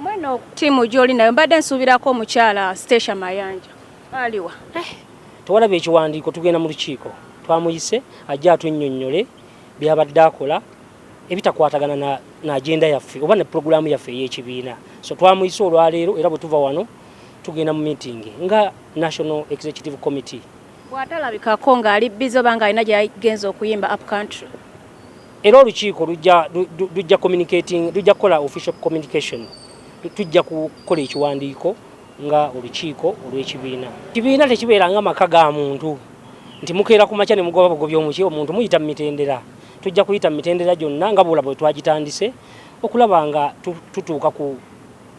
Mweno ttiimu gy'oli nayo, mbadde nsuubirako omukyala Stecia Mayanja, aliwa? Tewalaba ekiwandiiko? Tugenda mu lukiiko, twamuyise ajje atunnyonnyole byabadde akola ebitakwatagana na agenda yaffe oba ne puroguramu yaffe ey'ekibiina. So twamuyise olwaleero, era bwe tuva wano tugenda mu meeting nga National Executive Committee. Bw'atalabikako ng'ali busy oba ng'alina gy'agenza okuyimba up country? Era olukiiko lujja communicating, lujja kukola official communication. Tujja kukola ekiwandiiko nga olukiiko olw'ekibiina. Kibiina tekibeera nga maka ga muntu nti mukeera ku makya ne mugoba bugobi omuki omuntu. Muyita mu mitendera. Tujja kuyita mu mitendera gyonna nga bwolaba bwe twagitandise okulaba nga tutuuka ku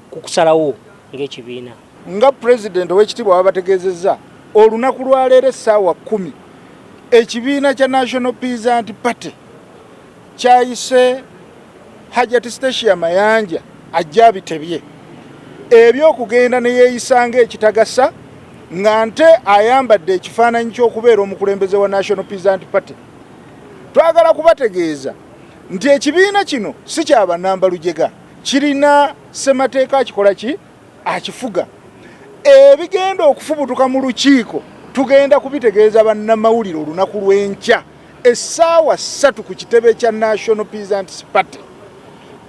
kusalawo ng'ekibiina. Nga pulezidenti ow'ekitiibwa wabategeezezza, olunaku lwaleero essaawa 10 ekibiina kya National Peasant Party kyayise Hajati Stecia Mayanja ajja abitebye ebyokugenda ne yeeyisa ng'ekitagasa, nga nte ayambadde ekifaananyi ky'okubeera omukulembeze wa National Peasant Party. Twagala kubategeeza nti ekibiina kino si kya lujega, kirina ssemateeka akikola ki akifuga. Ebigenda okufubutuka mu lukiiko tugenda kubitegeeza bannamawulire olunaku lw'enkya essaawa 3 ku kitebe kya National Peasants Party.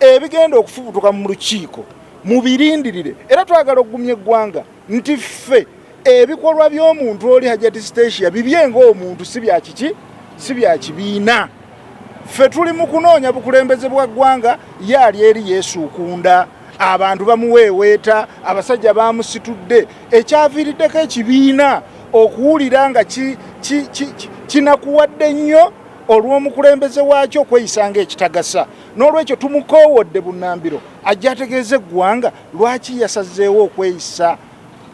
Ebigenda okufubutuka mu lukiiko mubirindirire. Era twagala okugumya eggwanga nti ffe ebikolwa by'omuntu oli Hajati Stecia bibye ng'omuntu, si bya kiki, si bya kibiina. Ffe tuli mu kunoonya bukulembeze bwa ggwanga, ye ali eri yeesuukunda, abantu bamuweeweeta, abasajja bamusitudde, ekyaviiriddeko ekibiina okuwulira nga kinakuwadde nnyo olw'omukulembeze waakyo okweyisa ng'ekitagasa. N'olwekyo tumukoowodde bunnambiro ajja ategeeza eggwanga lwaki yasazeewo okweyisa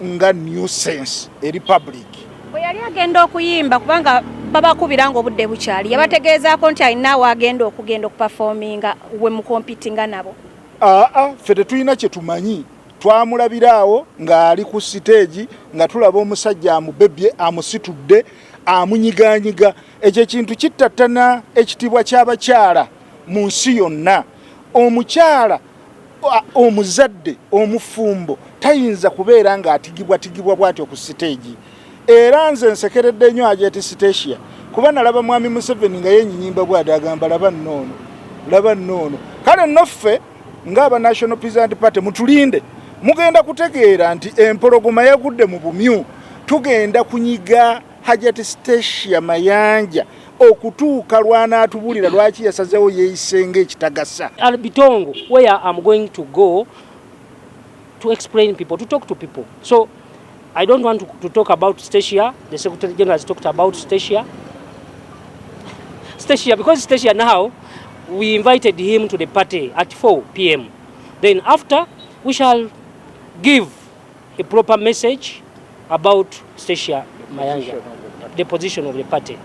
nga nuisance eri public. Bwe yali agenda okuyimba, kubanga babakubira nga obudde bukyali, yabategeezaako nti alina waagenda okugenda okuperforminga we mucompetinga nabo? Aa, ffe tetulina kye tumanyi. Twamulabiraawo ng'ali ku siteegi, nga tulaba omusajja amubebye, amusitudde, amunyiganyiga. Ekyo ekintu kittattana ekitiibwa ky'abakyala mu nsi yonna. Omukyala omuzadde omufumbo tayinza kubeera ng'atigibwatigibwa bw'atyo ku siteegi. Era nze nsekeredde nnyo Hajati Stecia, kuba nalaba mwami Museveni nga yenyinyimba bw'ati, agamba, "Laba nnoono, laba nnoono." Kale nno ffe ng'aba National Peasant Party, mutulinde, mugenda kutegeera nti empologoma yagudde mu bumyu. Tugenda kunyiga Hajati Stecia Mayanja okutuuka lw'anaatubulira lwaki yasazeewo yeeyise ng'ekitagasa. Bitongo, where I'm going to go to explain people, to talk to people. So I don't want to talk about Stecia. The Secretary General has talked about Stecia. Stecia, because Stecia now, we invited him to the party at 4 p.m. Then after, we shall give a proper message about Stecia Mayanja, the position of the party.